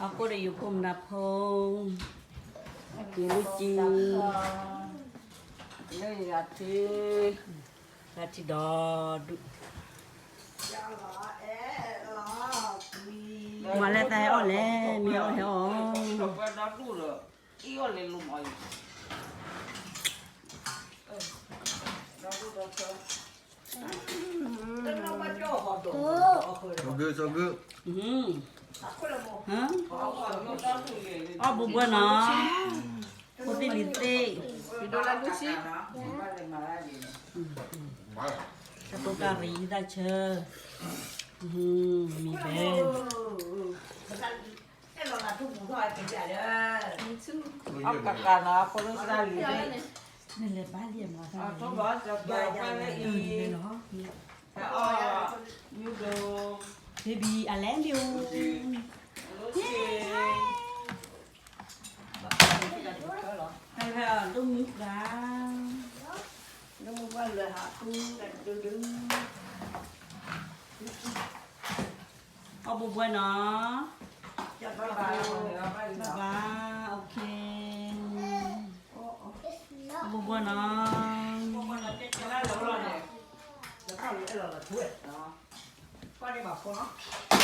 အကိၣ်ဒီးယိၤဖိမနၤဖိ, က့ၤလၢကံ, လၢယဂၤထံ, ဂၤထံဒီးဒူၣ်, မၤလဲၣ်တၢ်ဟဲအီၣ်လဲၣ်, မ့ၢ်အီၣ်ဟဲအီၣ်, အီၣ်လဲၣ်လိမၤအီၣ်, အီၣ်ဘှဲဘှဲနီၤ, ဖိသ့ၣ်လံၤသ့ၣ်, တၢ်ကိၢ်တၢ်ရံၤတၢ်ဆၢ, မံၤဘဲ, အီၣ်ကကးနီၤ, ဖိသ့ၣ်လံၤသ့ၣ်, နလဲၤဘါလံမၤတၢ်, အီၣ်, baby အလဲၤလံ, ဒိၣ်မုၢ်ဘၣ်, ဒိၣ်မုၢ်ဘၣ်လၢဟးကူ, ဒုဒု, အီၣ်ဘှဲဘှဲနီၤ, ဘၣ်ဘၣ်, okay, အီၣ်ဘှဲဘှဲနီၤ, ကွၢ်န့ၢ်ဘၣ်ဖိနီၤ.